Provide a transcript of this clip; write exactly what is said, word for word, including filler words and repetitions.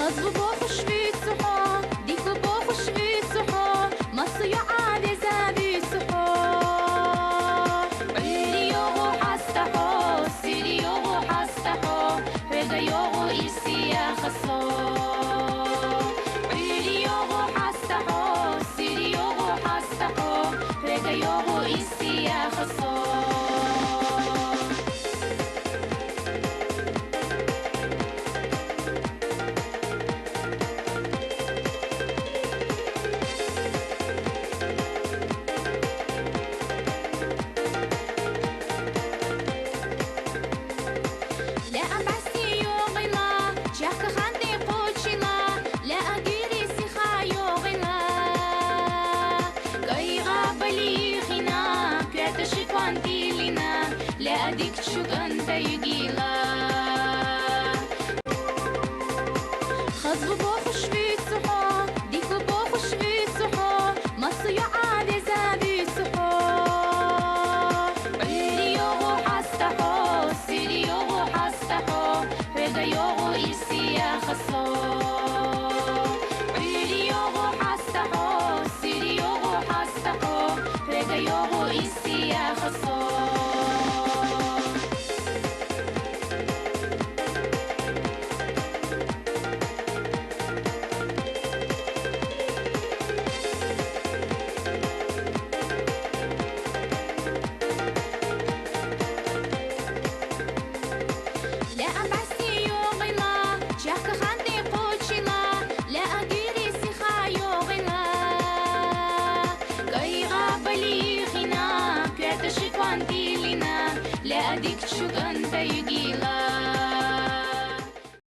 Хазбу бохушви цухо, дику бохушви цухо, масуя авезави цухо. Уьри йогу хастахо, сири йогу хастахо, хвега йогу ирсия хасо. Уьри йогу хастахо, сири йогу хастахо, хвега йогу ирсия хасо. Ле абасти йогъила, чахъ ханти къучила, ле агири сиха йогъила. Кайгъа балихина, куьташи квантилина, ле адик чугъан тайгила. Хазбу бохушви цухо, дику бохушви цухо, масуя авезави цухо. Уьри йогу хастахо, сири йогу хастахо, хвега йогу ирсия хасо. Уьри йогу хастахо, сири йогу хастахо, хвега йогу ирсия хасо. Ле абасти йогъила, чахъ ханти къучила, ле агири сиха йогъила. Кайгъа балихина, куьташи квантилина, ле адик чугъан тайгила.